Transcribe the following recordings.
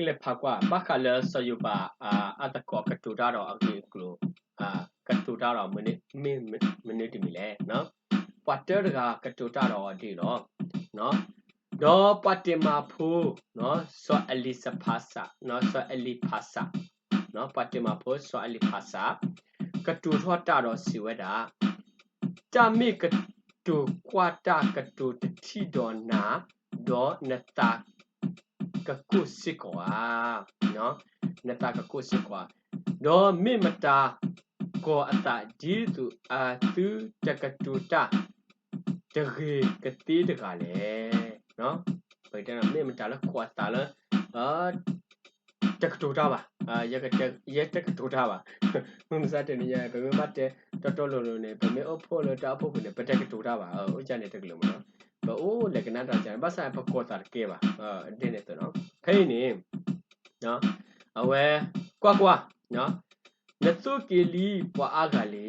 လဲၤဖးကွၢ် ဘၣ်ဃးလၢစီၤယိၤဘး အသကိးကတိၤတၢ်ဒီးအဂ့ၢ်အကျိၤ ကတိၤတၢ်ဒီး မ့ၢ်မနုၤတမံၤလဲၣ်. ပှၤတၢတဂၤကတိၤတၢ်ဒီးအီၤဒ်အံၤလီၤ. ဒီးပှၤတ့မၤဖိ စီၤအလံဖးစး, စီၤအလံဖးစး, ပှၤတ့မၤဖိစီၤအလံဖးစး ကတိၤထီၣ်တၢ်ဒီးစံးဝဲဒၣ်, တၢ်မ့ၢ်ကတိၤကွၢ်တၢ်ကတိၤတထံၣ်ဒီးနၤ, ဒီးနသးကကိၢ်စ့ၢ်ကီးဧါ. နသးကကိၢ်စ့ၢ်ကီးဧါ. ဒီးမ့ၢ်မတၤကီၤအသးဒ်သိးအသုတကတိၤတၢ် တဂ့ၤကသ့တဂၤလဲၣ်. ပကတဲမ့ၢ်မတၤလၢကီၤအသးလၢ တကတိၤတၢ်ဘၣ်, ယဲတကတိၤတၢ်ဘၣ်. မုၢ်မဆါတနံၤညါ ပမ့ၢ်ဘၣ်တဲတီတီလိၤလိၤန့ၣ် ပမ့ၢ်အိၣ်ဖှိၣ်လၢတၢ်အိၣ်ဖှိၣ်ပူၤန့ၣ် ပတကတိၤတၢ်ဘၣ်, အိၣ်ကန့ၣ်တကလုာ်မးနီၤ. ပအိၣ်လဲၤကနၣ်တၢ်ကန့ၣ် ဘၣ်ဆၣ်ပကီၤသးတကဲဘၣ်. ဒ်န့ၣ်အသိးနီၤ ဖဲအံၤန့ၣ် အဝဲ ကွၢ်ကွၢ်, နသိၣ်က့ၤလံပှၤအါဂၤလံ.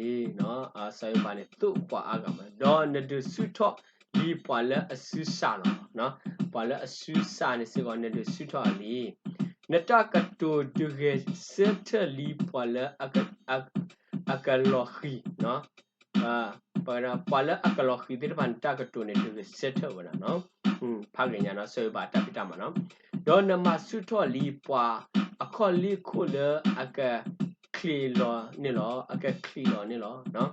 စီၤယိၤဘးန့ၣ် သိၣ်ပှၤအါဂၤမး, ဒီးနဒုးဆူၣ်ထီၣ်လံပှၤလၢအစုစးလီၤ. ပှၤလၢအစုစးန့ၣ်စ့ၢ်ကီး နဒုးဆူၣ်ထီၣ်လံ. နတၢ်ကတိၤဒုးဂဲၤဆၢထၢၣ်လံပှၤလၢ အကလီၤဃံၤ, ပှၤလၢအကလီၤဃံၤသ့ၣ်တဖၣ် နတၢ်ကတိၤန့ၣ် ဒုးဂဲၤဆၢထၢၣ်ဝဲဒၣ်နီၤ. ဖးဂ့ၤညါနီၤ စီၤယိၤဘးအတၢ်ဖံးတၢ်မၤနီၤ. ဒီးနမၤဆူၣ်ထီၣ်လံပှၤအခီၣ်လ့ၣ်ခိၣ်လၢအကချံးလီၤန့ၣ်လီၤ, အကချံးလီၤန့ၣ်လီၤ.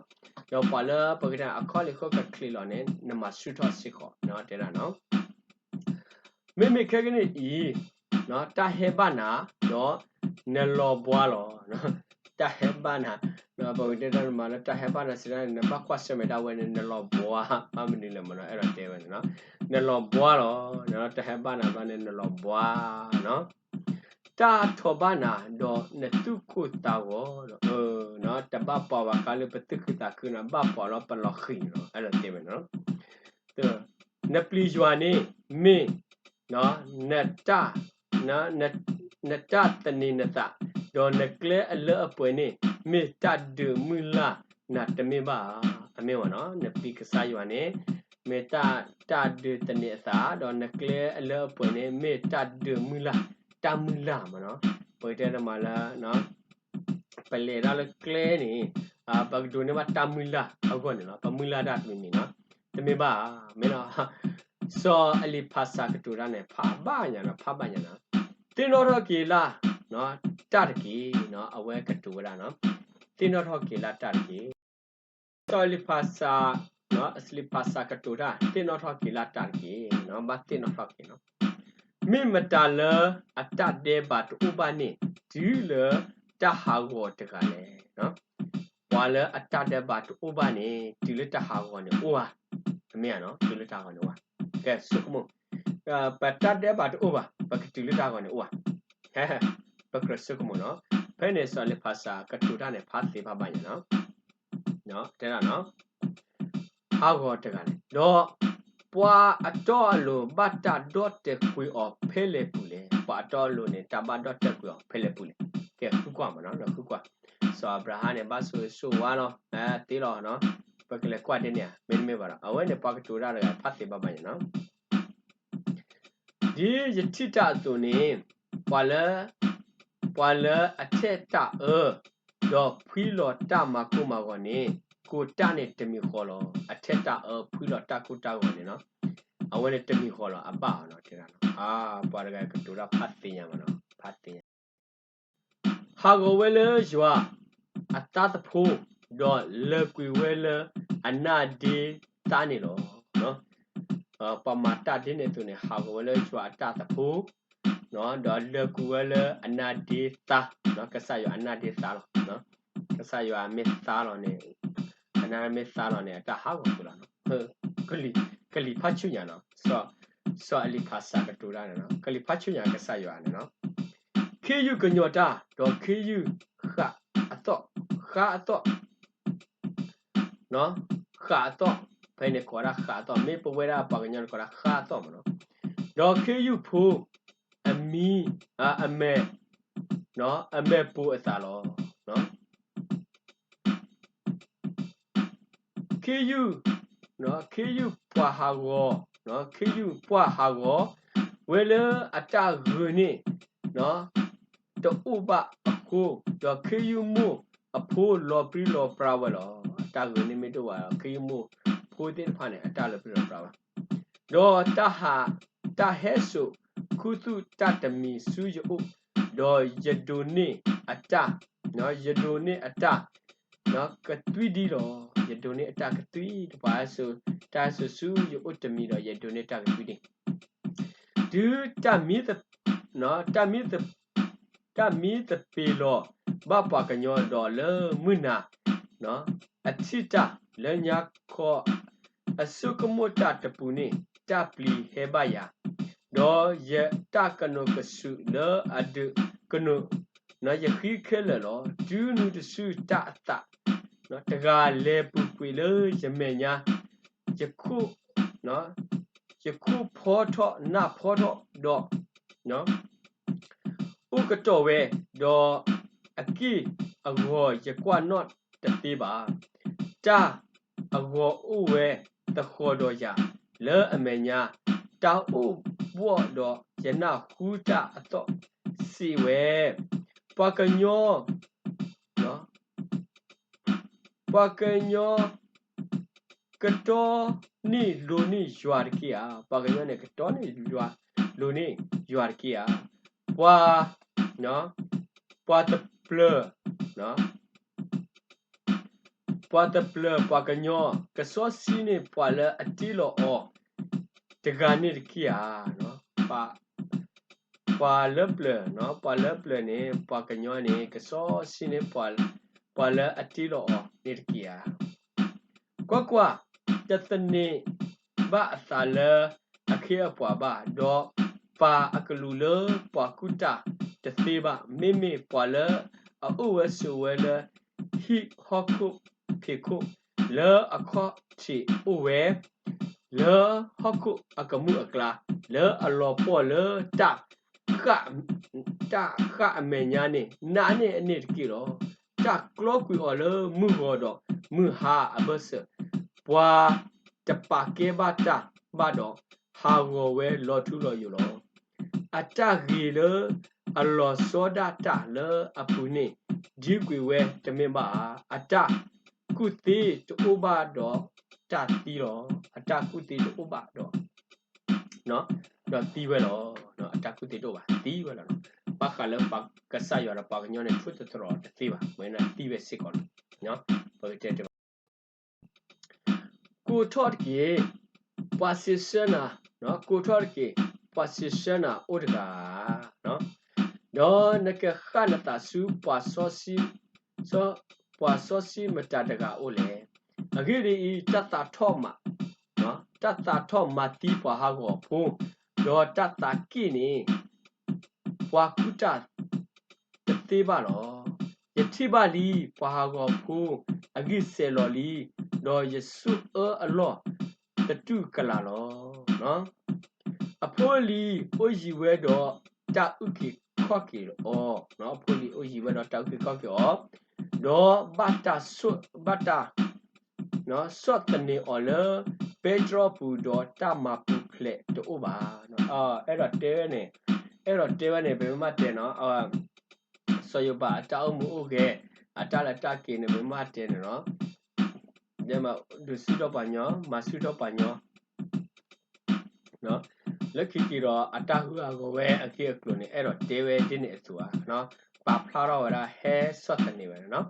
ဒီးပှၤလၢပကတဲအခီၣ်လ့ၣ်ခိၣ်ကချံးလီၤန့ၣ် နမၤဆူၣ်ထီၣ်စ့ၢ်ကီး တဲဒၣ်နီၤ. မ့မ့ၢ်ခဲကနံၣ်အံၤ တၢ်ဟဲဘၣ်နၤ ဒီးနလီၤဘှါလီၤ. တၢ်ဟဲဘၣ်နၤ, ပကတဲတၢ်နမၤလၢတၢ်ဟဲဘၣ်နၤစံးဒၣ်န့ၣ် နဘၣ်ကွၢ်ဆၢၣ်မဲာ်ဒၣ်ဝဲန့ၣ် နလီၤဘှါ, ဘၣ်မနုၤလဲၣ်မးနီၤ အဲၣ်ဒိးတဲဝဲန့ၣ်နီၤ. နလီၤဘှါလီၤ, တၢ်ဟဲဘၣ်နၤဘျီန့ၣ် နလီၤဘှါနီၤ. တၢ်ထီၣ်ဘၣ်နၤ ဒီးနသူၣ်ကိၢ်သးဂီၤဒီး, တဘၣ်ပှၤဘၣ်ဃးလၢပသူၣ်ခုသးခုနီၤ ဘၣ်ပှၤလီၤပလီၤဃံၤနီၤ အဲၣ်ဒိးတဲဝဲန့ၣ်နီၤ. နပျံၤယွၤန့ၣ် မ့ၢ် နတၢ် နတၢ်သန့ၤနသး, ဒီးနကျဲအလၢအပှဲၤန့ၣ် မ့ၢ်တၢ်ဒုးမုၢ်လၢ်နၤတမ့ၢ်ဘၣ်ဧါ. အမ့ၢ်ဝဲနီၤ နပျံၤကစၢ်ယွၤန့ၣ် မ့ၢ်တၢ် တၢ်ဒုးသန့ၤအသး, ဒီးနကျဲအလၢအပှဲၤန့ၣ် မ့ၢ်တၢ်ဒုးမုၢ်လၢ်, တၢ်မုၢ်လၢ်မးနီၤ. ပကတဲတမၤလၢ ပလဲၤဒၣ်လၢကျဲန့ၣ် ပကဒိးန့ၢ်ဘၣ်တၢ်မုၢ်လၢ်အဂီၢ်န့ၣ်လီၤ. ပမုၢ်လၢ်တၢ်တမံၤမံၤနီၤ တမ့ၢ်ဘၣ်ဧါ. မ့ၢ်နီၤ စီၤအလံဖးစးကတိၤတၢ်န့ၣ် ဖးဘၣ်ညါနီၤ ဖးဘၣ်ညါနီၤ. သ့ၣ်နီၣ်ထီၣ်က့ၤလၢ် တၢ်တက့ၢ်နီၤ အဝဲကတိၤဝဲဒၣ်နီၤ. သ့ၣ်နီၣ်ထီၣ်က့ၤလၢ်တၢ်တက့ၢ်. စီၤအလံဖးစး အလံဖးစးကတိၤတၢ် သ့ၣ်နီၣ်ထီၣ်က့ၤလၢ်တၢ်တက့ၢ်နီၤ ဘၣ်သ့ၣ်နီၣ်ထီၣ်က့ၤနီၤ. မ့ၢ်မတၤလၢအတၢ်ဒဲးဘးတအိၣ်ဘၣ်န့ၣ် တုၤလၢတၢ်ဟးဂီၤတဂၤလဲၣ်. ပှၤလၢအတၢ်ဒဲးဘးတအိၣ်ဘၣ်န့ၣ် တုၤလၢတၢ်ဟးဂီၤန့ၣ်အိၣ်ဧါ. အမ့ၢ်ဧါနီၤ တုၤလၢတၢ်ဟးဂီၤန့ၣ်အိၣ်ဧါ. ကဲဆိကမိၣ် ပတၢ်ဒဲးဘးတအိၣ်ဘၣ် ပကတုၤလၢတၢ်ဟးဂီၤန့ၣ်အိၣ်ဧါ. ပကြၢးဆိကမိၣ်နီၤ. ဖဲန့ၣ်စီၤလံဖးစးကတိၤတၢ်န့ၣ် ဖးသ့ဖးဘၣ်ညါနီၤ. တဲဒၣ်နီၤ ဟးဂီၤတဂၤန့ၣ် ဒီးပှၤအတီအလိၤဘၣ်တၢ်ဒီၣ်တဲာ်ကွံာ်အီၤဖဲလဲၣ်ပူၤလဲၣ်. ပှၤအတီအလိၤန့ၣ် တၢ်ဘၣ်ဒီၣ်တဲာ်ကွံာ်အီၤဖဲလဲၣ်ပူၤလဲၣ်. ကဲဃုကွၢ်မးနီၤ လီၤဃုကွၢ်. စီၤအၤဘြၤဟၣ်န့ၣ် ဘၣ်ဆိၣ်ဂ့ၤဆိၣ်ဝါလီၤ သ့လီၤနီၤ. ပကလဲၤကွၢ်ဒ်န့ၣ်ဧါ မ့တမ့ၢ်ဘၣ်ဒီး အဝဲန့ၣ်ပှၤကတိၤတၢ်တဂၤဖးသ့ဘၣ်ဘၣ်ညါနီၤ. ဒ်ယထံၣ်တၢ်အသိးန့ၣ် ပှၤလၢ ပှၤလၢအထဲးတၢ်အၢ ဒီးဖှံလီၤတၢ်မၤကိၢ်မၤဂီၤန့ၣ် ကိးတၢ်န့ၣ်တမံၤဃီလီၤ. အထဲးတၢ်အၢဖှံလီၤတၢ်ကိၢ်တၢ်ဂီၤန့ၣ်နီၤ အဝဲန့ၣ်တမံၤဃီလီၤ အဘၣ်အီၤနီၤ တဲဒၣ်နီၤ. ပှၤတဂၤကတိၤတၢ်ဖးသ့ညါမးနီၤ ဖးသ့ညါ ဟးဂီၤဝဲလၢယွၤအသးသဖိ ဒီးလၢၤကွံာ်ဝဲလၢအနါဒ့သါန့ၣ်လီၤ. ပှၤမၤတၢ်ဒ်န့ၣ်အသိးန့ၣ် ဟးဂီၤဝဲလၢယွၤအတၢ်သဖိ ဒီးလၢၤကွံာ်ဝဲလၢအနါဒ့သါ, ကစၢ်ယွၤအနါဒ့သါလီၤ. ကစၢ်ယွၤမ့ၢ်သါလီၤန့ၣ် အနါမ့ၢ်သါလီၤန့ၣ် အတၢ်ဟးဂီၤကွံာ်လီၤ. ကလံၤဖးဆူညါနီၤ စီၤအလံဖးစးကတိၤတၢ်န့ၣ်နီၤ ကလံၤဖးဆူညါကစၢ်ယွၤန့ၣ်နီၤ. ခ့ယုၢ်ကညီၤတၢ် ဒီးခ့ယုၢ်ဃးအသီၣ်, ဃးအသီၣ်, ဃးအသီၣ်, ဖဲန့ၣ်ကိးဝဲဒၣ်ဃးအသီၣ် မ့ၢ်ပဝဲဒၣ်ပှၤကညီန့ၣ်ကိးဒၣ်ဃးအသီၣ်မးနီၤ. ဒီးခ့ယုၢ်ဖိ အမံၤ အမဲာ် အမဲာ်ပိာ်အသးလီၤ. ခ့ယုၢ်, ခ့ယုၢ်ပှၤဟးဂီၤ, ခ့ယုၢ်ပှၤဟးဂီၤဝဲလၢအတၢ်ဂုာ်န့ၣ် တအိၣ်ဘၣ်အဃိ, ဒီးခ့ယုၢ်မိၢ်အဖိလီၤပြံလီၤပြါဝဲလီၤ. အတၢ်ဂ့ၤန့ၣ်မ့ၢ်တအိၣ်ဘၣ်ဒီး ခ့ယုၢ်မိၢ်ဖိသ့ၣ်တဖၣ်န့ၣ် အတၢ်လီၤပြံလီၤပြါဘၣ်. ဒီးတၢ်ဟး, တၢ်ဟဲစိာ်ခူသူၣ်တၢ်တမံၤဆူယအိၣ်, ဒီးယဒိးန့ၢ်အတၢ်, ယဒိးန့ၢ်အတၢ် ကသွံဒံလီၤ. ယဒိးန့ၢ်အတၢ်ကသွံ, ပှၤဟဲစိာ်, တၢ်ဟဲစိာ်ဆူယအိၣ်တမံၤဒီး ယဒိးန့ၢ်တၢ်ကသွံဒံ. တုၤတၢ်မံ, တၢ်မံသ, တၢ်မံသပ့ၤလီၤဘၣ်ပှၤကညီဒီး လၢမုၢ်နၤအထံၣ်တၢ်လၢညါခီ အစိကမီၣ်တၢ်တပူၤန့ၣ် တၢ်ပျံၤဟဲဘၣ်ယၤ, ဒီးယတၢ်ကနိးကစုာ်လၢအဒုးကနိးယဃံခဲလၢာ်လီၤ. တုၤနုၤတစုတၢ်အသးတဂၤလဲၤပူၤကွံာ်လၢယမဲာ်ညါ, ယခိၣ်, ယခိၣ်ဖီထီၣ်နၢ်ဖီထီၣ်ဒီး အိၣ်ကတီၢ်ဝဲ, ဒီးအက့ၢ်အဂီၤယကွၢ်နီၣ်တသ့ဘၣ်. တၢ်အဂီၤအိၣ်ဝဲသဃီၤဒီးယၤလၢအမဲာ်ညါ, တၢ်အိၣ်ဘှီၣ်ဒီးယနၢ်ဟူတၢ်အသီၣ်စံးဝဲ, ပှၤကညီ, ပှၤကညီ ကတီန့ၢ်လိၤန့ၢ်ယွၤတက့ၢ်ဧါ. ပှၤကညီန့ၣ် ကတီန့ၢ်လိၤန့ၢ်ယွၤတက့ၢ်ဧါ. ပှၤ, ပှၤတပျၢၤ, ပှၤတပျၢၤပှၤကညီ, ကစီဆှံန့ၢ်ပှၤလၢအတ့လီၤအီၤတဂၤန့ၣ်တက့ၢ်ဧါ. ပှၤလၢပျၢၤ, ပှၤလၢပျၢၤန့ၣ် ပှၤကညီန့ၣ် ကစီဆှံန့ၢ် ပှၤလၢအတ့လီၤအီၤန့ၣ်တက့ၢ်ဧါ. ကွၢ်ကွၢ်, တသန့ၤဘၣ်အသးလၢအခ့အပှၤဘၣ်, ဒီးပာ်အကလူးလၢပှၤကူၣ်တၢ်တသ့ဘၣ်. မ့မ့ၢ်ပှၤလၢအအိၣ်ဝဲဆိးဝဲလၢဟံၣ်ဟီၣ်ခိၣ်ဖံးခိၣ်, လၢအခီၣ်ထံးအိၣ်ဝဲ လၢဟီၣ်ခိၣ်အကမူၣ်အကျါ, လၢအလီၤပှီၢ်လၢတၢ် တၢ်ဃၣ်အမဲာ်ညါန့ၣ် နာ်န့ၢ်အန့ၣ်တက့ၢ်လီၤ. တၢ်ကျီကွံာ်အီၤလၢမုၢ်ဂီၤဒီးမုၢ်ဟါအဘၢၣ်စၢၤ, ပှၤတပာ်ကဲဘၣ်တၢ်ဘၣ်ဒီး ဟးဂီၤဝဲလီၤထူလီၤယိာ်လီၤ. အတၢ်ဂ့ၤလၢအလီၤဆီဒၣ်တၢ်လၢအပူၤန့ၣ် ဒံကွံာ်ဝဲတမ့ၢ်ဘၣ်ဧါ. အတၢ်ကူၣ်သ့တအိၣ်ဘၣ်ဒီးတၢ်သံလီၤ. အတၢ်ကူၣ်သ့တအိၣ်ဘၣ်ဒီး ဒီးသံဝဲလီၤ. အတၢ်ကူၣ်သ့တအိၣ်ဘၣ် သံဝဲလီၤ. ဘၣ်ဃးလၢပှၤကစၢ်ယွၤဒီးပှၤကညီန့ၣ် ထိၣ်သတြီၤတသ့ဘၣ်, မ့ၢ်သံဝဲစ့ၢ်ကီးလီၤ. ပကတဲတဘၣ် ကိးထီၣ်တက့ၢ်, ပှၤစံးဆၢနၤ, ကိးထီၣ်တက့ၢ်, ပှၤစံးဆၢနၤအိၣ်တဂၤဧါ. ဒီးနကဃၣ်နသးဆူပှၤစီဆှံ, ပှၤစီဆှံမတၤတဂၤအိၣ်လဲၣ်. အဂ့ၢ်ဒ်အံၤ, တၢ်သးထီၣ်မး, တၢ်သးထီၣ်မၤသံပှၤဟးဂီၤဖိ, ဒီးတၢ်သးက့ၣ်န့ၣ် ပှၤကူၣ်တၢ်တသ့ဘၣ်လီၤ. ယထံၣ်ဘၣ်လံ, ပှၤဟးဂီၤဖိအဂံၢ်စဲၤလီၤလံ, ဒီးယဆိၣ်အၢအလီၢ်သတူၢ်ကလာ်လီၤ. အဖိအလံၤအိၣ်ယံၤဝဲဒီးတၢ်အုၣ်က့ၤခီၣ်က့ၤအီၤ, အဖိအလံၤအိၣ်ယံၤဝဲဒီးတၢ်အုၣ်က့ၤခီၣ်က့ၤအီၤ, ဒီးဘၣ်တၢ်, ဘၣ်တၢ် ဆီၣ်သနံးအီၤလၢပဲတြီပူၤဒီးတၢ်မၤပူၤဖျဲးတအိၣ်ဘၣ်. အဲၣ်ဒိးတဲဝဲန့ၣ်, အဲၣ်ဒိးတဲဝဲန့ၣ် ပမ့ၢ်တဲနီၤ, စီၤယိၤဘးအတၢ်အိၣ်မူအိၣ်ဂဲၤ, အတၢ်လဲၤတၢ်က့ၤန့ၣ် ပမ့ၢ်တဲန့ၣ်နီၤ, ဒုးဆူၣ်ထီၣ်ပှၤညီ, မၤဆူၣ်ထီၣ်ပှၤညီ လၢခံက့ၤဒီးအတၢ်ဟးဂီၤဝဲအဂ့ၢ်အကျိၤန့ၣ် အဲၣ်ဒိးတဲဝဲဒ်န့ၣ်အသိးဧါ, ပာ်ဖျါထီၣ်ဝဲဒၣ်ဟဲဆီၣ်သနံးဝဲန့ၣ်နီၤ.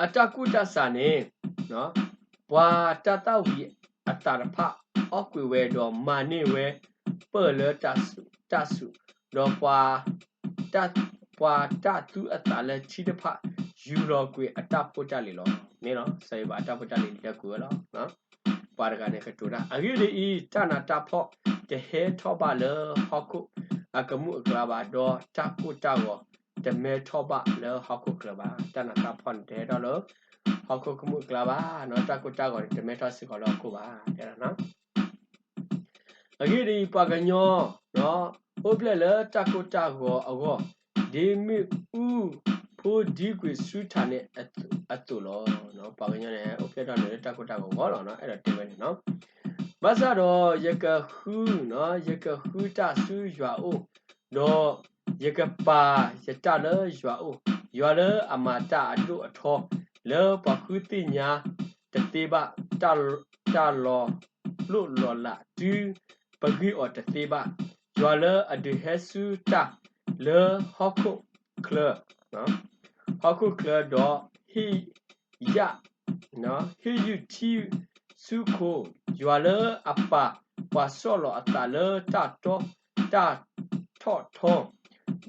အတၢ်ကူၣ်တၢ်ဆးန့ၣ်, ပှၤတၢ်သၣ်ဝံၤအသးတဖၣ် အီၣ်ကွံာ်ဝဲဒီးမၤန့ၢ်ဝဲပၢၢ်လၢတၢ်ဆူၣ်, ဒီး ပှၤတၢ်သူအသးလၢထံတဖၣ် ယူၤလီၤကွံာ်အတၢ်ဖိတၢ်လံၤလီၤ. မ့ၢ်လီၤ, စီၤယိၤဘးအတၢ်ဖိတၢ်လံၤလၢကွံာ်ဝဲလီၤ. ပှၤတဂၤန့ၣ်ကတိၤတၢ်, အဂ့ၢ်ဒ်အံၤ, တၢ်နးတၢ်ဖှီၣ်တဟဲထီၣ်ဘၣ်လၢဟီၣ်ခိၣ်အကမူၣ်အကျါဘၣ်, ဒီးတၢ်ကိၢ်တၢ်ဂီၤတမဲထီၣ်ဘၣ်လၢဟီၣ်ခိၣ်ချၢဘၣ်. တၢ်နးတၢ်ဖှီၣ်န့ၣ်တဟဲထီၣ်လၢဟီၣ်ခိၣ်ကမူၣ်အကျါဘၣ်, တၢ်ကိၢ်တၢ်ဂီၤန့ၣ် တမဲထီၣ်စ့ၢ်ကီးလၢဟီၣ်ခိၣ်ဘၣ်. အဂ့ၢ်ဒ်အံၤ, ပှၤကညီ အိၣ်ဖျဲၣ်လၢတၢ်ကိၢ်တၢ်ဂီၤအဂီၢ်, ဒ်မ့ၣ်အူဖိဒံကွံာ်ဆူထးန့ၣ်အသိးလီၤ. ပှၤကညီန့ၣ် အိၣ်ဖျဲၣ်ထီၣ်န့ၣ်လၢတၢ်ကိၢ်တၢ်ဂီၤအဂီၢ်လီၤ. အဲၣ်ဒိးတဲဝဲန့ၣ်လီၤ. ဘၣ်ဆၣ်ဒီးယကဃု, ယကဃုတၢ်ဆူယွၤအအိၣ်, ဒီးယကပာ်ယတၢ်လၢယွၤအအိၣ်, ယွၤလၢအမၤတၢ်အဒိၣ်အထီ လၢပှၤဃုသ့ၣ်ညါတသ့ဘၣ်, တၢ်လီၤလိၢ်လီၤလးတုၤပဂံၢ်အီၤတသ့ဘၣ်, ယွၤလၢအဒုးဟဲဆူတၢ်လၢဟီၣ်ခိၣ်ချၢ, ဟီၣ်ခိၣ်ချၢဒီးဟ့ၣ်ယၣ် ဟ့ၣ်ယုၢ်ထံဆူခိ, ယွၤလၢအပာ်ပှၤဆီၣ်လီၤအသးလၢတၢ်တီတၢ်ထီၣ်ထီ,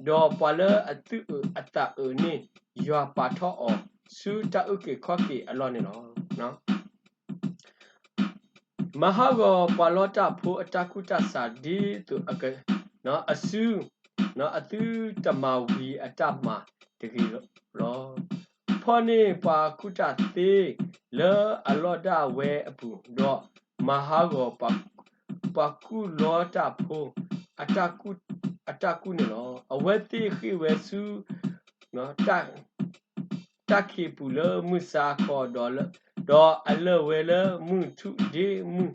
ဒီးပှၤလၢအသူၣ်အုးအသးအုးန့ၣ် ယွၤပာ်ထီၣ်အီၤဆူတၢ်အုၣ်က့ၤခီၣ်က့ၤအလီၢ်န့ၣ်လီၤ. မၤဟးဂီၤပှၤလီတၢ်ဖိအတၢ်ကူၣ်တၢ်ဆးဒ်သိးအစု, အသုတမၤဝံၤအတၢ်မၤတဂ့ၤလီၤ. ဖီၣ်န့ၢ်ပှၤကူၣ်တၢ်သ့လၢအလီၢ်ဒၣ်ဝဲအပူၤ, ဒီးမၤဟးဂီၤပှၤကူၣ်လီတၢ်ဖိအတၢ်ကူၣ်န့ၣ်လီၤ. အဝဲသ့ၣ်ဃ့ၢ်ဝဲဆူ တၢ်ခံးပူၤလၢမုၢ်ဆါခီ, ဒီးအလၢၢ်ဝဲလၢမုၢ်ထူၣ်ဒ့မုၢ်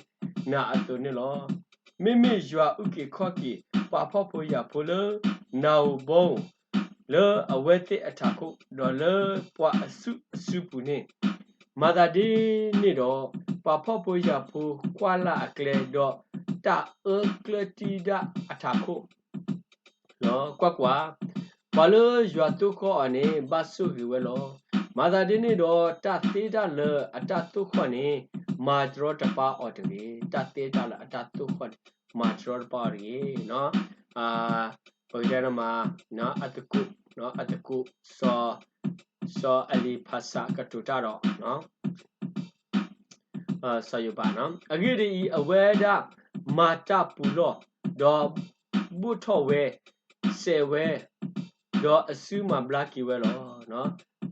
နၤအသိးန့ၣ်လီၤ. မ့မ့ၢ်ယွၤအုၣ်က့ၤခီၣ်က့ၤပှၤဖှီၣ်ဖိယာ်ဖိလၢနၤဧိၤဘီဧိၤ, လၢအဝဲသ့ၣ်အထးခိၣ်, ဒီးလၢပှၤအစုအစုပူၤန့ၣ်, မၤသးဒ်န့ၣ်ဒီး ပှၤဖှီၣ်ဖိယာ်ဖိကွၢ်လၢ်အကျဲ, ဒီးတၢ်အၢကျၢၢ်တံၢ်ဒၣ်အထးခိၣ် ကွၢ်ကွၢ်, ပှၤလၢယွၤသိၣ်ဃီၣ်အီၤန့ၣ် ဘၣ်ဆိၣ်ဂ့ၤဝဲလီၤ. မၤသးဒ်န့ၣ်ဒီး တၢ်သ့တၢ်လၢအတၢ်သိၣ်ဃီၣ်န့ၣ် မၤတရီတပါအီၤတဂ့ၤ. တၢ်သ့တၢ်လၢအတၢ်သိၣ်ဃီၣ်န့ၣ် မၤတရီတပါအီၤတဂ့ၤ. ပကတဲနမး အသကိး, အသကိး, စီၤအလံၤဖးစးကတိၤတၢ်ဒီး စီၤယိၤဘး, အဂ့ၢ်ဒ်အံၤ, အဝဲဒၣ်မၤတၢ်ပူၤလီၢ်, ဒီးဘိၣ်ထီၣ်ဝဲ, စဲးဝဲ, ဒီးအစုမၤဘျါက့ၤဝဲလီၤ.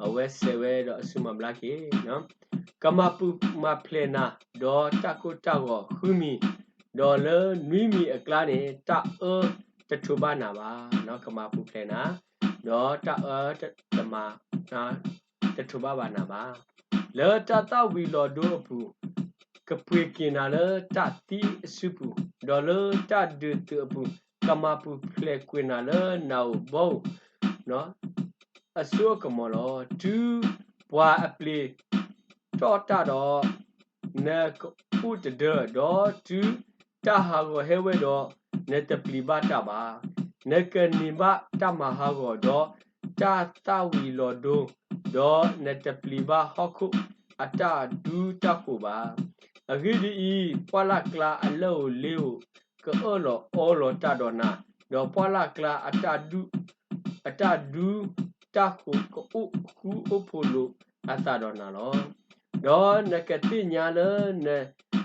အဝဲစဲးဝဲဒီးအစုမၤဘျါက့ၤ, ကမၤပူၤမၤဖျဲးနၤ, ဒီးတၢ်ကိၢ်တၢ်ဂီၤဃုမံၤ, ဒီးလၢနွံမံၤအကျါန့ၣ် တၢ်အၢတထိးဘၣ်နၤဘၣ်. ကမၤပူၤဖျဲးနၤ, ဒီးတၢ်အၢတမၤ, တထိးဘၣ်ဘၣ်နၤဘၣ်. လၢတၢ်သၣ်ဝံၤလီၤဒိအပူၤ, ကပှ့ၤက့ၤနၤလၢတၢ်သံအစုပူၤ, ဒီးလၢတၢ်ဒုးသုးအပူၤ, ကမၤပူၤဖျဲးကွံာ်နၤလၢနၤဧိၤဘီဧိၤ အစိအကမီၤလီၤ. တုၤပှၤအပျ့ၤတီၣ်တၢ်ဒီး, နကအိၣ်တဒၢ, ဒီးတုၤတၢ်ဟးဂီၤဟဲဝဲဒီး, နတပျံၤဘၣ်တၢ်ဘၣ်. နကန့ၢ်ဘၣ်တၢ်မၤဟးဂီၤ, ဒီးတၢ်သၣ်ဝံၤလီၤဒိ, ဒီးနတပျံၤဘၣ်ဟီၣ်ခိၣ်အတၢ်ဒူတၢ်ဃိၤဘၣ်. အဂ့ၢ်ဒ်အံၤ, ပှၢ်လၢ်ကျါအလၢၢ်ဧိၤလ့ဧိၤ ကအၢၣ်လီၤအီလီၤတၢ်ဒီးနၤ, ဒီးပှၢ်လၢ်ကျါအတၢ်ဒူ, အတၢ်ဒူတၢ်ဃိၤကအိၣ်ဃူအိၣ်ဖိးလိာ်အသးဒီးနၤလီၤ. ဒီးနကသ့ၣ်ညါလၢ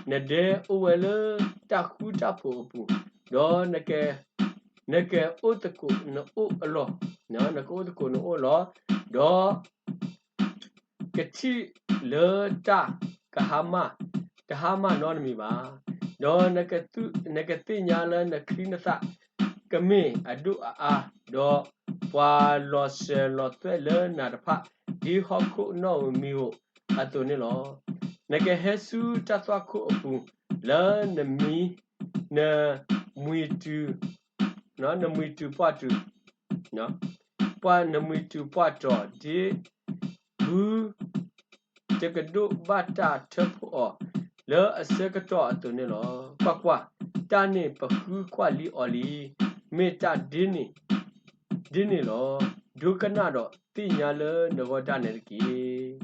နဒဲအိၣ်ဝဲလၢတၢ်ဃူတၢ်ဖိးအပူၤ, ဒီး နကအိၣ်သကိးနအိၣ်အလီၢ်, နကအိၣ်သကိးနအိၣ်အလီၢ်, ဒီး ကထံၣ်လၢတၢ်ကဟါမၢ်, တဟါမၢ်နီတမံၤဘၣ်. ဒီးနကသ့ၣ်ညါလၢနချံနသၣ်ကမ့ၢ်အဒိၣ်အအါ, ဒီးပှၤလီၤစၢၤလီၤသွဲၣ်လၢနၤတဖၣ် ဒ်ဟီၣ်ခိၣ်နီၣ်ဧိၤမံၤဧိၤအသိးန့ၣ်လီၤ. နကဟဲဆူတၢ်သွၣ်ခိၣ်အပူၤ လၢနမံ, နမှံတုၤ, နမှံတုၤပှၢ်တုၤ, နမှံတုၤပှၢ်တီၤ ဒ် ဘုတကဒိၣ်ဘၣ်တၢ်ထၢဖှိၣ်အီၤလၢအဆၢကတီၢ်အသိးန့ၣ်လီၤ. ကွၢ်ကွၢ်, တၢ်န့ၣ်ပဃုကွၢ်လံအီၤလံ, မ့ၢ်တၢ်ဒ်န့ၣ်လီၤ. ဒိကနၣ်ဒီးသ့ၣ်ညါလၢနဂီၢ်ဒၣ်နဲတက့ၢ်.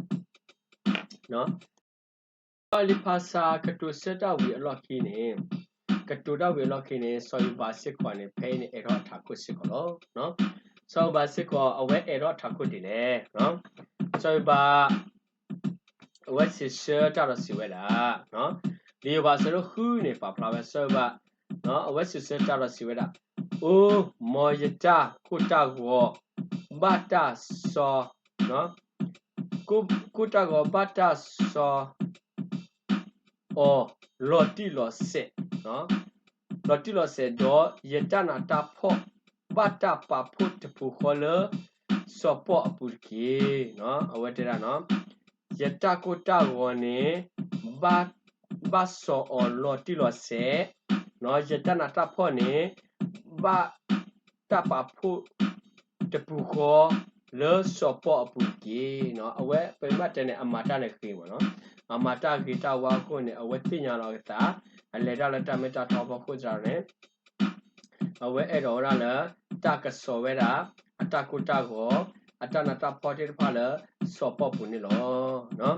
စီၤအလံၤဖးစးကတိၤဆၢတၢ်ဝံၤအလီၢ်ခံန့ၣ်, ကတိၤတၢ်ဝံၤအလီၢ်ခံန့ၣ် စီၤယိၤဘးစ့ၢ်ကီးန့ၣ် ဖဲအံၤန့ၣ်အဲၣ်ဒိးထးခိၣ်စ့ၢ်ကီးလီၤ. စီၤယိၤဘးစ့ၢ်ကီး အဝဲအဲၣ်ဒိးထးခိၣ်ဒ်လဲၣ်. စီၤယိၤဘး အဝဲစံးဆၢတၢ်ဒီးစံးဝဲဒၣ်, လံာ်ယိၤဘးအဆၢဒိၣ်ဃုန့ၣ် ပာ်ဖျါဝဲစီၤယိၤဘး, အဝဲစံးဆၢတၢ်ဒီးစံးဝဲဒၣ်, အိ, မ်ယတၢ်ကိၢ်တၢ်ဂီၤ ဘၣ်တၢ်စီ ကိၢ်တၢ်ဂီၤဘၣ်တၢ်စီ အီၤ လီၤတံၢ်လီၤဆဲး, လီၤတံၢ်လီၤဆဲး, ဒီးယတၢ်နးတၢ်ဖှီၣ် ဘၣ်တၢ်ပာ်ဖှိၣ်တပူၤဃီလၢ စီၤပီၣ်အပူၤတက့ၢ်. အဝဲတဲဒၣ်, ယတၢ်ကိၢ်တၢ်ဂီၤန့ၣ် ဘၣ် ဘၣ်စီၣ်အီၤလီၤတံၢ်လီၤဆဲး, ယတၢ်နးတၢ်ဖှီၣ်န့ၣ် ဘၣ်တၢ်ပာ်ဖှိၣ်တပူၤဃီ လၢစီၤပီလူးအပူၤတက့ၢ်. အဝဲပမ့ၢ်တဲန့ၣ် အမၤတၢ်န့ၣ်ဂ့ၤမးနီၤ, အမၤတၢ်ဂ့ၤတၢ်ဝါအဃိန့ၣ် အဝဲသ့ၣ်ညါလီၤအသး, အလဲၤတၢ်လၢတၢ်မ့ၢ်တၢ်တီအဖီခိၣ်သတးန့ၣ် အဝဲအဲၣ်ဒိးဝဲဒၣ်လၢ တၢ်ကစီၣ်ဝဲဒၣ် အတၢ်ကိၢ်တၢ်ဂီၤ အတၢ်နးတၢ်ဖှီၣ်သ့ၣ်တဖၣ်လၢစီၤပီလူးအပူၤန့ၣ်လီၤ.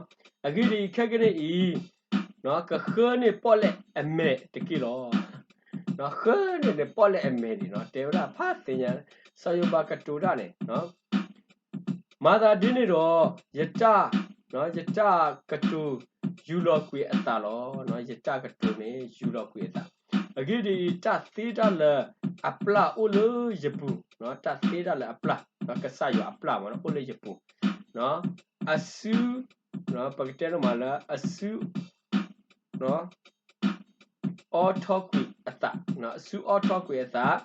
အဂ့ၢ်ဒ်အံၤ, ခဲကနံၣ်အံၤ ကဃၢန့ၢ်ပီၣ်လဲၣ်အမဲာ်တက့ၢ်လီၤ. ဃၢန့ၢ်န့ၣ်ပီၣ်လဲၣ်အမဲာ်ဒံးနီၤ, တဲဝဲဒၣ်ဖးသ့ၣ်ညါ, စီၤယိၤဘးကတိၤတၢ်န့ၣ် မၤသးဒ်န့ၣ်ဒီး ယတၢ်, ယတၢ်ကတိၤယူၤလီၤကွံာ်အသးလီၤ. ယတၢ်ကတိၤန့ၣ်ယူၤလီၤကွံာ်အသး. အဂ့ၢ်ဒ်အံၤ, တၢ်သ့တၢ်လၢအပျၢ်အိၣ်လၢယပူၤ, တၢ်သ့တၢ်လၢအပျၢ်, ကစၢ်ယွၤအပျၢ်မး အိၣ်လၢယပူၤ, အစု, ပကတဲဒ်မးလၢအစု အီထီၣ်ကွံာ်အသး, အစုအီထီၣ်ကွံာ်အသး,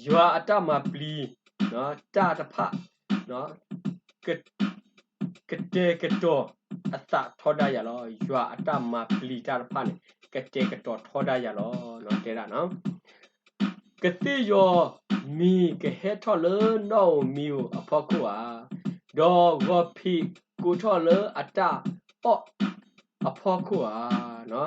ယွၤအတၢ်မၤပျံၤတၢ်တဖၣ် ကတဲာ်ကတီၤအသးထီဒါယၤလီၤ. ယွၤအတၢ်မၤပျံၤတၢ်တဖၣ်န့ၣ် ကတဲာ်ကတီၤထီဒါယၤလီၤ. တဲဒၣ် ကသ့ၣ်ယီၤမံၤကဟဲထီၣ်လၢနီၣ်ဧိၤမံၤဧိၤအဖီခိၣ်ဧါ, ဒီးဂီၤဖံးကိးထီၣ်လၢအတၢ်အီၣ်အဖီခိၣ်ဧါ.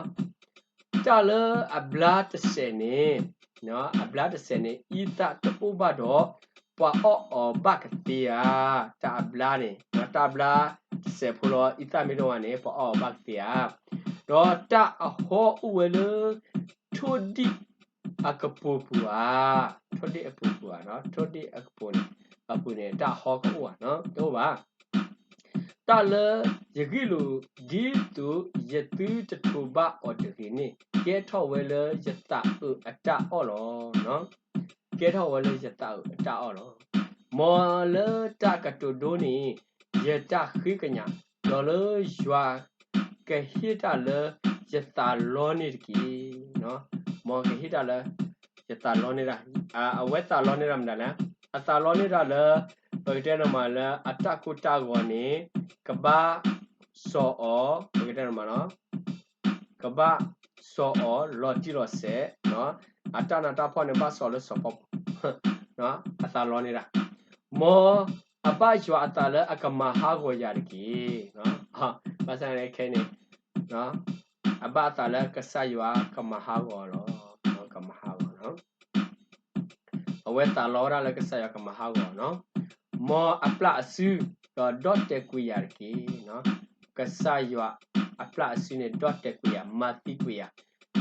တၢ်လၢအဘျါတစဲးန့ၣ်, အဘျါတစဲးန့ၣ် အံသၣ်တအိၣ်ဘၣ်ဒီး ပှၤအီၣ်အီၤဘၣ်ကသ့ဧါ. တၢ်အဘျါန့ၣ် တၢ်ဘျါတစဲးဖိလီၤ အံသၣ်မ့ၢ်တအိၣ်ဘၣ်န့ၣ် ပှၤအီၣ်အီၤဘၣ်ကသ့ဧါ. ဒီးတၢ်အဟီအိၣ်ဝဲလၢ ထိၣ်ဒံၣ်အကပိာ်ပူၤဧါ, ထိၣ်ဒံၣ်အပိာ်ပူၤဧါ, ထိၣ်ဒံၣ်အကပိာ်န့ၣ် အပူၤန့ၣ် တၢ်အဟီကအိၣ်ဧါ, တအိၣ်ဘၣ်. တၢ်လၢယဂံၢ်လိာ် ဒ်သိးယသုတထိးဘၣ်အီၤတဂ့ၤန့ၣ် ကဲထီၣ်ဝဲလၢယသးအုးအတၢ်အီၣ်လီၤ. ကဲထီၣ်ဝဲလၢယသးအုးအတၢ်အီၣ်လီၤ. မ်လၢတၢ်ကတိၤဒိန့ၣ် ယတၢ်ဃ့ကညး, ဒီးလၢယွၤကဟ့ၣ်တၢ်လၢယသးလီန့ၣ်တက့ၢ်. မ်ကဟ့ၣ်တၢ်လၢယသးလီန့ၣ်ဒၣ်, အဝဲသးလီန့ၢ်ဒၣ်မနုၤလဲၣ်, အသးလီန့ၢ်ဒၣ်လၢ ပကတဲဒ်မးလၢအတၢ်ကိၢ်တၢ်ဂီၤန့ၣ် ကဘၣ်စီၣ်အီၤ, ပကတဲဒ်မး ကဘၣ်စီၣ်အီၤလီၤတံၢ်လီၤဆဲး, အတၢ်နးတၢ်ဖှီၣ်န့ၣ် ဘၣ်စီၣ်လၢစီၤပီပူၤ, အသးလီန့ၢ်ဒၣ်, မ်အဘၣ်ယွၤအသးလၢအကမၤဟးဂီၤယၤတက့ၢ်. ဘၣ်ဆၣ်န့ၣ်ခဲအံၤန့ၣ် အဘၣ်အသးလၢကစၢ်ယွၤကမၤဟးဂီၤလီၤ, ကမၤဟးဂီၤလီၤ. အဝဲသးလီဝဲဒၣ်လၢကစၢ်ယွၤကမၤဟးဂီၤနီၤ. မ်အပျၢ်အစု, ဒီးဒီၣ်တဲာ်ကွံာ်ယၤတက့ၢ်. ကစၢ်ယွၤအပျၢ်အစုန့ၣ် ဒီၣ်တဲာ်ကွံာ်ယၤ, မၤသံကွံာ်ယၤ,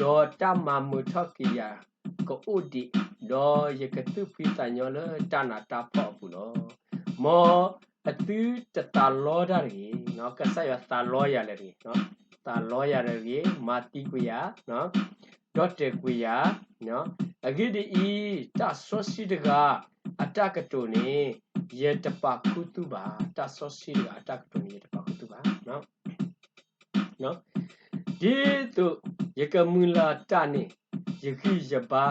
ဒီးတၢ်မၤမုာ်ထီၣ်က့ၤယၤကအိၣ်ဒံး, ဒီးယကသူၣ်ဖှံသးညီလၢတၢ်နးတၢ်ဖှီၣ်အပူၤလီၤ. မ်အသုတသးလီတၢ်တဂ့ၤ, ကစၢ်ယွၤသးလီယၤလၢတဂ့ၤ, သးလီယၤလၢတဂ့ၤ, မၤသံကွံာ်ယၤ, ဒီၣ်တဲာ်ကွံာ်ယၤ, အဂ့ၢ်ဒ်အံၤ, တၢ်စီဆှံတဂၤအတၢ်ကတိၤန့ၣ် ယတပာ်ခူသူၣ်ဘၣ်, တၢ်စီဆှံတဂၤအတၢ်ကတိၤန့ၣ် ယတပာ်ခူသူၣ်ဘၣ်. ဒ်သိးယကမုၢ်လၢ်တၢ်န့ၣ် ယဂံၢ်ယဘါ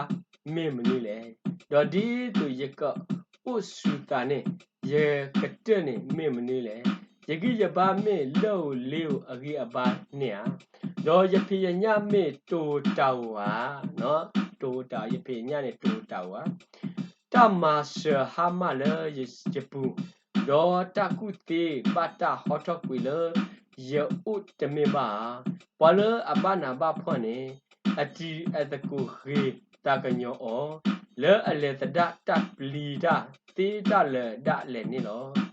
မ့ၢ်မနုၤလဲၣ်. ဒီးဒ်သိးယကအိၣ်ဆူၣ်သးန့ၣ် ယကတၢၢ်န့ၣ်မ့ၢ်မနုၤလဲၣ်. ယဂံၢ်ယဘါမ့ၢ်လၢၢ်ဧိၤလ့ဧိၤအဂံၢ်အဘါန့ၣ်ဧါ. ဒီးယဖံးယညၣ်မ့ၢ်တအိၣ်တၢ်ဧိၤဧါ. တအိၣ်တၢ်, ယဖံးယညၣ်န့ၣ်တအိၣ်တၢ်ဧိၤဧါ. တၢ်မၤစၢၤဟါမၢ်လၢယပူၤ, ဒီးတၢ်ကူၣ်သ့ဘၣ်တၢ်ဟီထီၣ်ကွံာ်လၢယအိၣ်တမ့ၢ်ဘၣ်ဧါ. ပှၤလၢအဘၣ်နးဘၣ်ဖှီၣ်န့ၣ် အတံၤအသကိးဂ့ၤသးကညီၤအီၤ, လၢအလဲၤသဒၣ်တၢ်ပျံၤတၢ်သ့တၢ်လၢာ်ဒၣ်လဲာ်န့ၣ်လီၤ.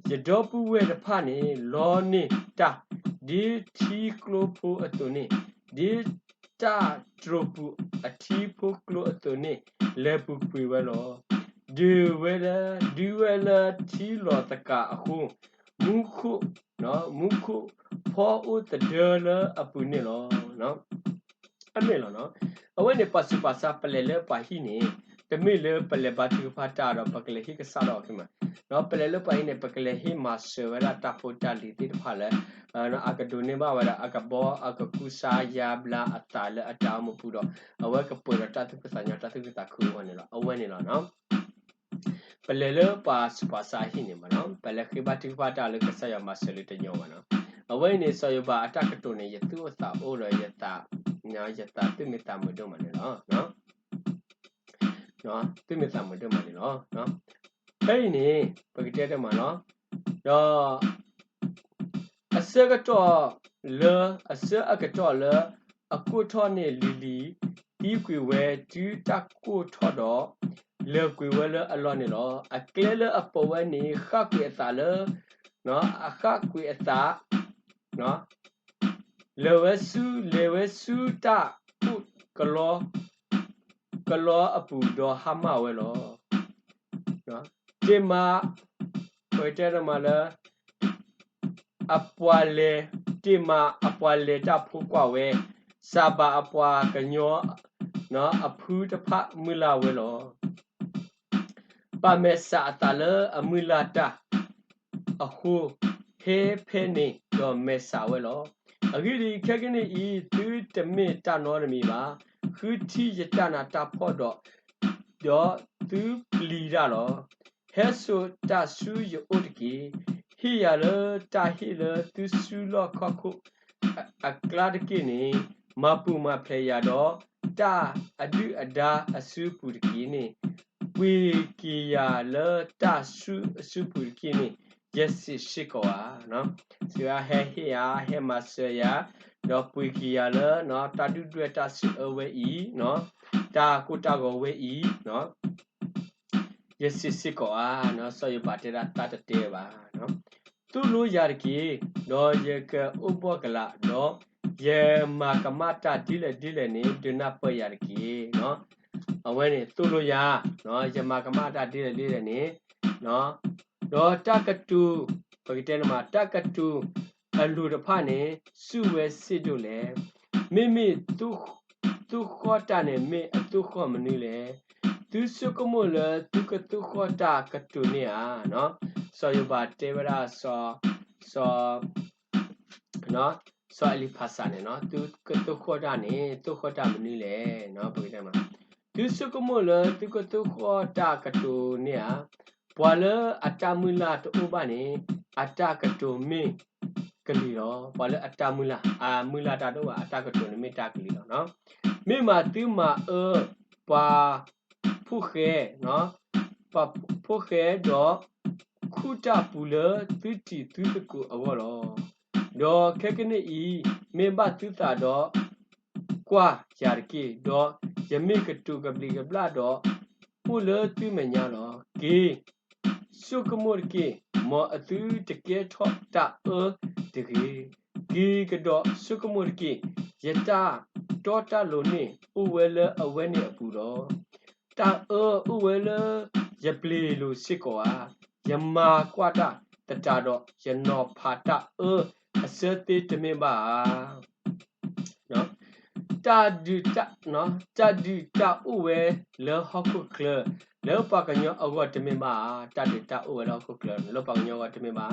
ယဒီပုၢ်ဝဲၢ်တဖၣ်န့ၣ် လီန့ၢ်တၢ် ဒ်ထံကျိဖိအသိးန့ၣ်, ဒ်တၢ်တြိာ်ပူၤအထံဖိကျိအသိးန့ၣ် လဲၤပူၤကွံာ်ဝဲလီၤ. ဒုးဝဲလၢ, ဒုးဝဲလၢထံလီၤသကၤအဃိ, မူခိၣ်, မူခိၣ်ဖီအိၣ်သဒၢလၢအပူၤန့ၣ်လီၤ. အမ့ၢ်လီၤ. အဝဲန့ၣ်ပှၤဆူးပှၤဆါ ပလဲၤလၢပှၤဟံၣ်န့ၣ် တမ့ၢ်လၢပလဲၤဘါထုကဖၣ်တၢ်ဒီး ပကလဲၤဟ့ၣ်ကစၢ်ဒီးအီၤခဲမး, ဒီးပလဲၤလၢပှၤဟံၣ်န့ၣ် ပကလဲၤဟ့ၣ်မၤစၢၤဝဲဒၣ်တၢ်ဖိတၢ်လံၤသ့ၣ်တဖၣ်လၢ အကဒိးန့ၢ်ဘၣ်ဝဲဒၣ် အကဘီအကကူစါယါဘျါအသးလၢအတၢ်အိၣ်မူပူၤဒီး အဝဲကပှဲၤဒီးတၢ်သူၣ်ဖှံသးညီ တၢ်သူၣ်ခုသးခုအဂီၢ်န့ၣ်လီၤ. အဝဲန့ၣ်လီၤ. ပလဲၤလၢပှၤဆူးပှၤဆါအဟံၣ်န့ၣ်မးနီၤ, ပလဲၤဃ့ဘါထုကဖၣ်တၢ်လၢကစၢ်ယွၤမၤစၢၤလၢတညီဘၣ်နီၤ. အဝဲအံၤန့ၣ် စီၤယိၤဘးအတၢ်ကတိၤန့ၣ် ယသူၣ်အိၣ်သးအိၣ်ဒီးယသး, ယသးသူၣ်မံသးမုာ်ဒိၣ်မးန့ၣ်လီၤ. သူၣ်မံသးမုာ်ဒိၣ်မးန့ၣ်လီၤ. ဖဲအံၤန့ၣ် ပကတဲတမးလီၤ. ဒီး အဆၢကတီၢ်လၢ, အဆၢအကတီၢ်လၢ အကိးထီၣ်န့ၢ်လံၤလံၤ သံကွံာ်ဝဲတုၤတၢ်ကိးထီၣ်ဒီး လၢာ်ကွံာ်ဝဲလၢအလီၢ်န့ၣ်လီၤ. အကျဲလၢအပိာ်ဝဲန့ၣ် ဃၣ်ကွံာ်အသးလၢ, အဃၣ်ကွံာ်အသး လၢာ်ဝဲဆူ, လဲၤဝဲဆူတၢ်ကိးကလီ, ကလီအပူၤဒီးဟါမၢ်ဝဲလီၤ. တ့မး, ပကတဲတမးလၢ အပှၤလဲၤ, တ့မးအပှၤလဲၤတၢ်ဖိကွၢ်ဝဲ, စၤဘၤအပှၤကညီအဖုတဖၣ်မုၢ်လၢ်ဝဲလီၤ. ပာ်မဲာ်ဆှးအသးလၢအမုၢ်လၢ်တၢ်အဃိ, ဟဲဖဲန့ၣ်ဒီးမဲာ်ဆှးဝဲလီၤ. အဂ့ၢ်ဒ်အံၤ, ခဲကနံၣ်အံၤ သုတမ့ၢ်တၢ်နီတမံၤဘၣ်. ဃုထံၣ်ယတၢ်နးတၢ်ဖှီၣ်ဒီး, ဒီးသုပျံၤတၢ်လီၤ. ဟဲစိာ်တၢ်ဆူယအိၣ်တက့ၢ်. ဟ့ၣ်ယၤလၢတၢ်ဟ့ၣ်လၢသုစုလီၢ်ခီၣ်ခိၣ်အကျါတက့ၢ်န့ၣ်, မၤပူၤမၤဖျဲးယၤဒီး တၢ်အဒုၣ်အဒါအစုပူၤတက့ၢ်န့ၣ်, ပှ့ၤက့ၤယၤလၢတၢ်ဆူအစုပူၤတက့ၢ်န့ၣ်, ယစံးစ့ၢ်ကီးဧါ. စံးဝဲဟဲဟ့ၣ်ယၤ, ဟဲမၤစၢၤယၤ, ဒီးပှ့ၤက့ၤယၤလၢတၢ်ဒုၣ်ဒွဲၣ်တၢ်စုအၢဝဲအံၤ, တၢ်ကိၢ်တၢ်ဂီၤဝဲအံၤ, ယစံးစ့ၢ်ကီးဧါ. စီၤယိၤဘးတဲဒၣ်တၢ်တတဲဘၣ်. သိၣ်လိယၤတက့ၢ်, ဒီးယကအိၣ်ဘှီၣ်ကလာ်, ဒီးယမၤကမၣ်တၢ်ဒ်လဲၣ်ဒ်လဲၣ်န့ၣ် ဒုးနၢ်ပၢၢ်ယၤတက့ၢ်. အဝဲန့ၣ်သိၣ်လိယၤ, ယမၤကမၣ်တၢ်ဒ်လဲၣ်ဒ်လဲၣ်န့ၣ်, ဒီးတၢ်ကတိၤ, ပကတဲန့ၣ်မး တၢ်ကတိၤအလိၤတဖၣ်န့ၣ် စူၢ်ဝဲဆ့ၣ်ဒိၣ်လဲၣ်. မ့မ့ၢ် သိၣ်ဃီၣ်တၢ်န့ၣ် မ့ၢ်အသိၣ်ဃီၣ်မနုၤလဲၣ်. သုဆိကမိၣ်လၢသုကသိၣ်ဃီၣ်တၢ်ကတိၤန့ၣ်ဧါ. စီၤယိၤဘးတဲဝဲဒၣ် စီၤ, စီၤအလံးဖးစးန့ၣ်, သုကသိၣ်ဃီၣ်တၢ်န့ၣ် သိၣ်ဃီၣ်တၢ်မနုၤလဲၣ်. သုဆိကမိၣ်လၢသုကသိၣ်ဃီၣ်တၢ်ကတိၤန့ၣ်ဧါ. ပှၤလၢအတၢ်မုၢ်လၢ်တအိၣ်ဘၣ်န့ၣ် အတၢ်ကတိၤမ့ၢ်ကလံၤလီၤ. ပှၤလၢအတၢ်မုၢ်လၢ်, အမုၢ်လၢ်တၢ်တအိၣ်ဘၣ် အတၢ်ကတိၤန့ၣ်မ့ၢ်တၢ်ကလံၤလီၤ. မ့ၢ်မးသုမၤအၢပှၤဖိၣ်ဃဲ, ပှၤဖိၣ်ဃဲဒီး ခူၣ်တၢ်ပူၤလၢသုတံၤသုသကိးအဂီၢ်လီၤ. ဒီးခဲကနံၣ်အံၤ မ့ၢ်ဘၣ်သုသးဒီး ကွၢ်ယၤတက့ၢ်. ဒီးယမ့ၢ်ကတိၤကဘျံးကဘျၣ်ဒီး အိၣ်လၢသုမဲာ်ညါလီၤ. က့ၤ ဆိကမိၣ်တက့ၢ်. မ်အသုတကဲထီၣ်တၢ်အၢတဂ့ၤ. က့ၤကဒီးဆိကမိၣ်တက့ၢ်. ယတၢ်တီတၢ်လိၤန့ၣ် အိၣ်ဝဲလၢအဝဲန့ၣ်အပူၤလီၤ. တၢ်အၢအိၣ်ဝဲလၢယပျ့ၤလိၤစ့ၢ်ကီးဧါ. ယမၤကွၢ်တၢ်သတးဒီး ယနီၤဖးတၢ်အၢအဆၢသ့တမ့ၢ်ဘၣ်ဧါ. တၢ်ဒုး, တၢ်ဒုးတၢ်အိၣ်ဝဲလၢဟီၣ်ခိၣ်ချၢ လၢပှၤကညီအဂီၢ်တမ့ၢ်ဘၣ်ဧါ. တၢ်ဒုးတၢ်အိၣ်ဝဲလၢဟီၣ်ခိၣ်ချၢ လၢပှၤကညီအဂီၢ်တမ့ၢ်ဘၣ်ဧါ.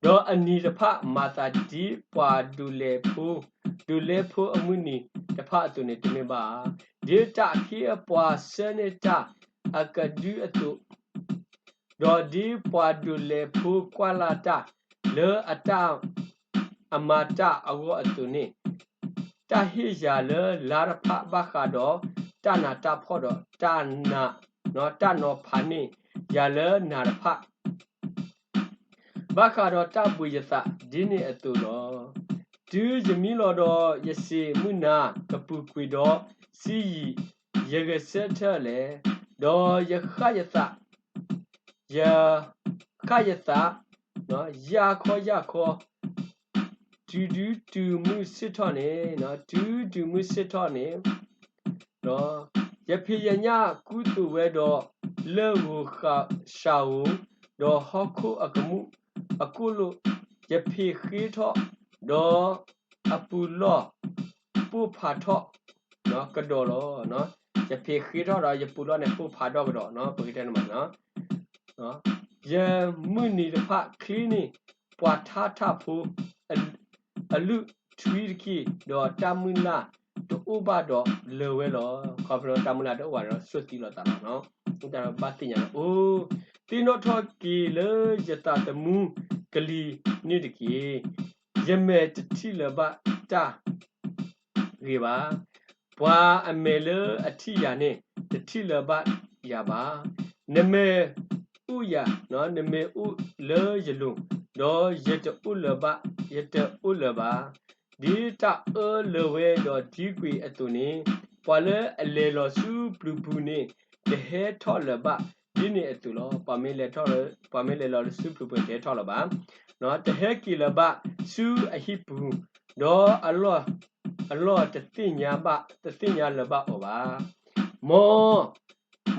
ဒီးအနံၤတဖၣ်မၤသးဒ်ပှၤဒိးလဲဖိ, ဒိးလဲဖိအမုၢ်နံၤတဖၣ်အသိးန့ၣ်တမ့ၢ်ဘၣ်ဧါ. ဒ်တၢ်အခ့အပှၤဆှၢန့ၢ်တၢ်အကဒုအသိး ဒီးဒ်ပှၤဒိးလဲဖိကွၢ်လၢ်တၢ်လၢအတၢ်အမၤတၢ်အဂီၢ်အသိးန့ၣ်, တၢ်ဟ့ၣ်ယၤလၢလါတဖၣ်ဘၣ်ဃးဒီးတၢ်နးတၢ်ဖှီၣ်ဒီး တၢ်နီၤဖးန့ၢ်ယၤလၢနၤတဖၣ် ဘၣ်ဃးဒီးတၢ်ဘှံးယသး ဒ်န့ၣ်အသိးလီၤ. တုၤယမံလီၤဒီး ယစံးမုၢ်နၤကပူၤကွံာ်ဒီး ဆံးယံာ်ယဂဲၤဆၢထၢၣ်လဲၣ်, ဒီးယဃၣ်ယသး, ယဃၣ်ယသး ယၢ်ခီယၢ်ခီ တုၤဒုတုၤမုၢ်ဆ့ၣ်ထီၣ်န့ၣ်, တုၤဒုမုၢ်ဆ့ၣ်ထီၣ်န့ၣ် ဒီးယဖံးယညၣ်ကူသိးဝဲဒီး လၢၢ်ဧိၤစှၤဧိၤ, ဒီးဟီၣ်ခိၣ်အကမူၣ်အကိၣ်လိၣ်, ယဖံးဃ့ထီၣ်ဒီးအပူၤလီၢ်ပိၢ်ဖးထီၣ်ကဒီးလီၤ. ယဖံးဃ့ထီၣ်ဒီးယပူၤလီၢ်န့ၣ်ပိၢ်ဖးထီၣ်ကဒီး, ပကတဲန့ၣ်မး ယမုၢ်နံၤတဖၣ်ချ့န့ၢ်ပှၤထါထၣ်ဖိ အလုၢ်ထွံတက့ၢ်, ဒီးတၢ်မုၢ်လၢ်တအိၣ်ဘၣ်ဒီးလၢၤဝဲလီၤ. ခီဖျိတၢ်မုၢ်လၢ်တအိၣ်ဘၣ်ဒီး ဆိၣ်သံလိာ်သးလီၤ. ဘၣ်သ့ၣ်ညါလီၤ. အိ, သ့ၣ်နီၣ်ထီၣ်က့ၤလၢယသးသမူကလံၤန့ၣ်တက့ၢ်. ယမဲာ်တထံၣ်လၢၤဘၣ်တၢ်ဂ့ၤဘၣ်. ပှၤအမဲာ်လၢအထံၣ်ယၤန့ၣ် တထံၣ်လၢၤဘၣ်ယၤဘၣ်. နမ့ၢ်အိၣ်ယၤ, နမ့ၢ်အိၣ်လၢယလိၤ, ဒီးယတအိၣ်လၢၤဘၣ်, ယတအိၣ်လၢၤဘၣ်. ဒ်တၢ်အၢလၢၤဝဲဒီးဒံကွံာ်အသိးန့ၣ်, ပှၤလၢအလဲၤလီၤဆူပျုၤပူၤန့ၣ် တဟဲထီၣ်လၢၤဘၣ် ဒ်န့ၣ်အသိးလီၤ. ပှၤမ့ၢ်လဲၤထီၣ်, ပှၤမ့ၢ်လဲၤလီၤလၢဆူပျုၤပူၤ တဟဲထီၣ်လၢၤဘၣ်, တဟဲက့ၤလၢၤဘၣ်ဆူအဟံၣ်ပူၤ, ဒီးအလီၢ်, အလီၢ်တသ့ၣ်ညါဘၣ်, တသ့ၣ်ညါလၢၤဘၣ်အီၤဘၣ်. မ်,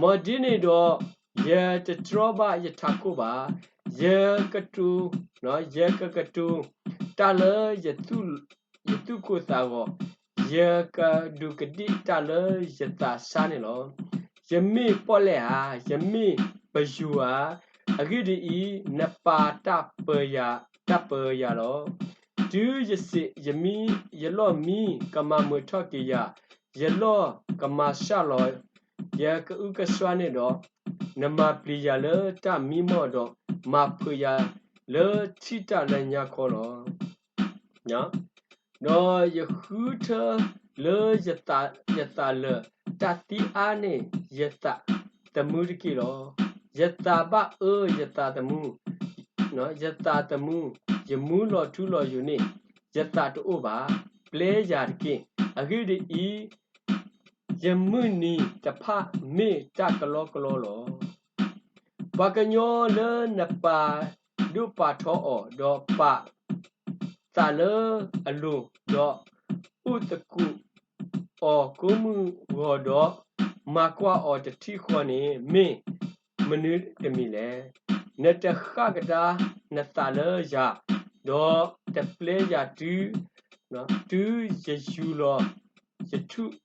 မ်ဒ်န့ၣ်ဒီး ယတတြီဘၣ်ယထးခိၣ်ဘၣ်. ယကတိၤ, ယကကတိၤတၢ်လၢယသူၣ်, ယသူၣ်ကိၢ်သးဂီၤ, ယကဒူးကဒ့ၣ်တၢ်လၢယသးစၢ်န့ၣ်လီၤ. ယမ့ၢ်ပီၣ်လဲၣ်ဧါ, ယမ့ၢ်ပယူၤဧါ, အဂ့ၢ်ဒ်အံၤ, နပာ်တၢ်ပၢယၤ, တၢ်ပၢယၤလီၤ. တုၤယစံး, ယမံ, ယလီၢ်မံကမၤမုာ်ထီၣ်က့ၤယၤ, ယလီၢ်ကမၤစှၤလီၤ ယကအုကစွါန့ၣ်ဒီး, နမၤပျံၤယၤလၢတၢ်မံမီၢ်ဒီး, မၤဖုးယၤလၢထံၣ်တၢ်လၢညါခီလီၤ. ဒီးယဃုထၢလၢယသး, ယသးလၢာ်, တၢ်သံအါန့ၢ်ယသးသမူတက့ၢ်လီၤ. ယသးဘၣ်အၢယသးသမူ, ယသးသမူ, ယမူလီၤထူလီၤယိာ်န့ၣ်, ယသးတအိၣ်ဘၣ်. ပျဲယၤတက့ၢ်. အဂ့ၢ်ဒ်အံၤ, ယမုၢ်နံၤတဖၣ်မ့ၢ်တၢ်ကလီကလီလီၤ. ပှၤကညီလၢနပာ်ဒိၣ်ပာ်ထီအီၤ, ဒီးပာ်သးလၢအလိၤ, ဒီးအိၣ်သကိးအီၤကိးမုၢ်ဂီၤဒီး, မၤကွၢ်အီၤတထံၣ်ဃီန့ၣ် မ့ၢ်မနုၤတမံၤလဲၣ်. နတဃၣ်ကဒါနသးလၢယၤ, ဒီးတပျဲယၤတုၤ, တုၤယယူၤလီၤ ယထူၣ်,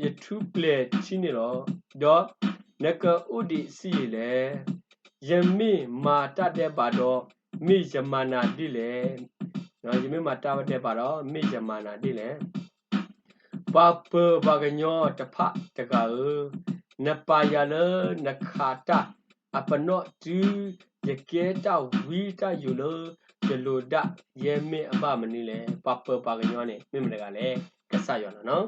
ယထူၣ်ပျဲၤထံန့ၣ်လီၤ. ဒီးနကအိၣ်ဒံးဆံးယံာ်လဲၣ်. ယမ့ၢ်မၤတၢ်ဒဲးဘးဒီး, မ့ၢ်ယမၤနၤဒ်လဲၣ်. ယမ့ၢ်မၤတၢ်ဒဲးဘးဒီး, မ့ၢ်ယမၤနၤဒ်လဲၣ်. ပှၤပၢၤပှၤကညီတဖၣ်တဂၤဧၢ, နပာ်ယၤလၢနခးတၢ်အပနီၣ်တုၤယကဲတၢ်ဝံတၢ်ယိာ်လၢယလိၤဒၣ် ယဲမ့ၢ်အဘၣ်မနုၤလဲၣ်. ပှၤပၢၤပှၤကညီန့ၣ် မ့ၢ်မတဂၤလဲၣ်. ကစၢ်ယွၤလီၤ.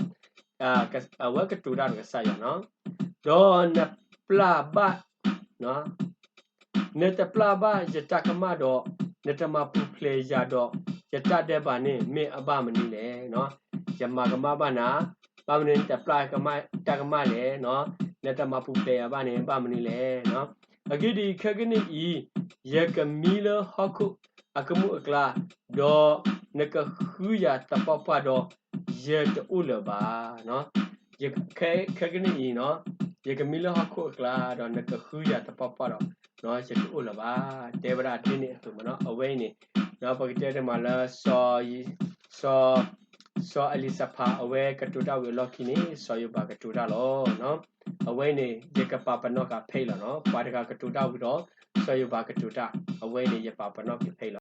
အဝဲကတိၤတၢ်ဒီးကစၢ်ယွၤလီၤ. ဒီးနပျၢ်ဘၣ် နတပျၢ်ဘၣ်ယတၢ်ကမၣ်ဒီး, နတမၤပူၤဖျဲးယၤဒီး, ယတၢ်ဒဲးဘးန့ၣ် မ့ၢ်အဘၣ်မနုၤလဲၣ်. ယမၤကမၣ်ဘၣ်နၤ, ဘၣ်မနုၤနတပျၢ်တၢ်ကမၣ်လဲၣ်. နတမၤပူၤဖျဲးယၤဘၣ်န့ၣ် ဘၣ်မနုၤလဲၣ်. အဂ့ၢ်ဒ်အံၤ, ခဲကနံၣ်အံၤ, ယကမံလၢဟီၣ်ခိၣ်အကမူၣ်အကျါ, ဒီးနကဃုယၤသပှၢ်ပှၢ်ဒီး, ယတအိၣ်လၢၤဘၣ်. ခဲကနံၣ်အံၤ, ယကမံလၢဟီၣ်ခိၣ်အကျါ, ဒီးနကဃုယၤသပှၢ်ပှၢ်ဒီး, ယတအိၣ်လၢၤဘၣ်. တဲဝဲဒၣ်ဒ်န့ၣ်အသိးမးနီၤ. အဝဲအံၤန့ၣ်, ပကတဲတမးလၢ စီၤ, စီၤ, စီၤအလံၤစဖး အဝဲကတိၤတၢ်ဝံၤအလီၢ်ခံန့ၣ် စီၤယိၤဘးကတိၤတၢ်လီၤ. အဝဲအံၤန့ၣ် ယကပာ်ပနီၣ်ဃာ်ဖဲအံၤလီၤနီၤ. ပှၤတဂၤကတိၤတၢ်ဝံၤဒီး စီၤယိၤဘးကတိၤတၢ်, အဝဲအံၤန့ၣ် ယပာ်ပနီၣ်က့ၤဖဲအံၤလီၤ.